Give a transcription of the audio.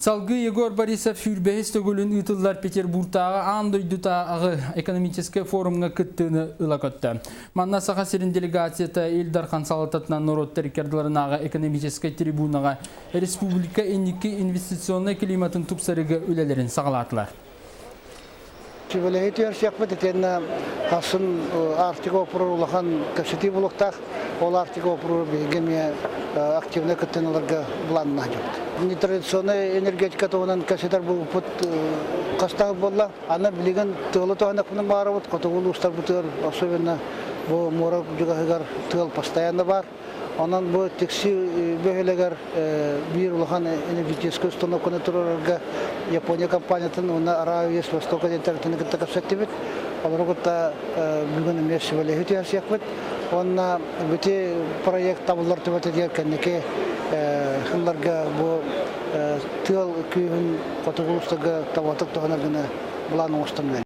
Салгыы Егор Борисов сүүрбэһис төгүлүн ыытыллар Петербургтааҕы аан дойдутааҕы экономическай форумҥа кыттыыны ыла көттө. Манна Саха сирин делегацията Ил Дархан салалтатынан норуоттар иккардыларынааҕы экономическай трибунаҕа республика инники инвестиционнай климатын тупсарыыга үлэлэрин саҕалаатылар. Сүбэлэһии түһэрсиэхпит итиэннэ ахсын Арктика опорор улахан кэпсэтии булуктаах. Ол Арктика опорор биһиги эмиэ активнай кыттыыны ыларга былааннаах дьоммут. Нетрадиционнай энергетика туһунан кэпсэтэр буолбуппут хастаах буолла. Аны билигин тыалы туһанахпытын баарабыт, хотугу улуустарбытыгар особенно бу муора дьугаһыгар тыал постоянно баар. Онон бу Тикси бөһүөлэгэр биир улахан энергетическай установканы туруорарга Япония компаниятын уонна Аравия Востока диэн тэрилтэни кытта кэпсэттибит. Олору кытта бүгүн эмиэ сүбэлэһии түһэрсиэхпит. Уонна бити проект табыллар түбэлтэтигэр кэнники сылларга бу тыал күүһүн хотугу улуустарга табатык туһанар гына былаан оҥостон.